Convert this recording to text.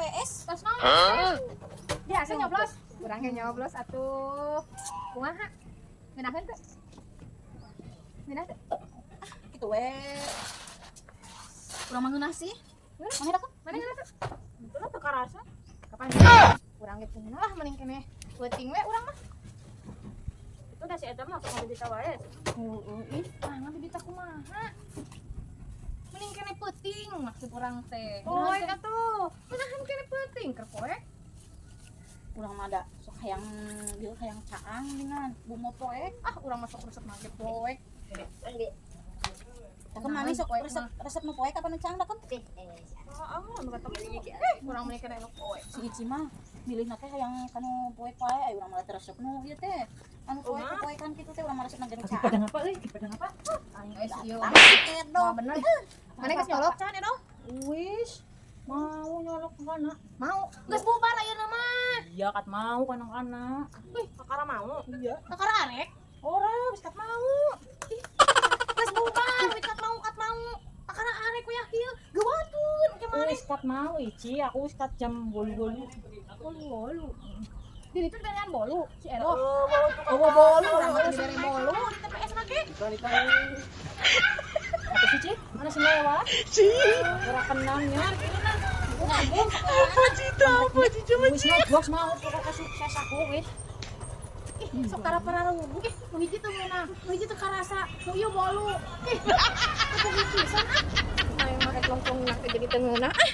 TPS. Tos naon? Biasa nyoblos. Urang ge nyoblos atuh. Kumaha? Ngeunaheun teu? Ngeunah teu? Gitu we. Urang mah ngeunah sih. Mana dah? Mana ngeunah teu? Itu lah teu karasa. Kapan? Urang ge ngeunah lah, mending keneh peuting we urang mah. Itu dah si eta mah sok ngabibita wae. Heeh, ih, ah ngabibita kumaha? Mending keneh peuting maksud urang teh. Poek atuh. Ngeunahan keneh peuting keur poek. Urang mah da sok hayang dieu, hayang caang dengan bumo poek. Ah, urang mah sok resep make poek. Tak mana sok Poek resep mah. Resep nu poek apa nu caang da kan? Oh, anu kata. Eh, urang mending keneh nu poek. Si Ici mah milih teh hayang kanu poek wae, aya urang mah teu resep nu ieu teh. Anu poek poekan kitu teh urang mah resep nu caang. Padang apa euy? Padang apa? Guys, ieu. Edo. Wah, bener. Mana geus nyolok can, Edo? Wis mau nyolok kana. Mau. Geus bubar ayeuna mah. Iya, kat mau kana-kana. Wih, Kakara mau. Iya. Kakara arek. Ora, wis kat mau. Geus bubar, wih kat mau, kat mau. Kakara arek ku yakin. Geuwatun ke mana? Wis kat mau Ici, aku wis kat jam 8.08. Bolu. Di ditu diberean bolu si Edo. Oh, bolu. Urang mah dibere bolu di TPS mah ge. Apa sih, Ci? Mana sih lewat? Ora kenalnya. Apa cita? Apa cita? Wis nyoblos mau pokoknya sukses aku wis. Ih, sok tara pararugu ih, nu hiji teu meunang, nu hiji teu karasa, nu ieu bolu. Ih, aku pisan ah. Aing mah rek longkong teh jadi teu ngeunah ah.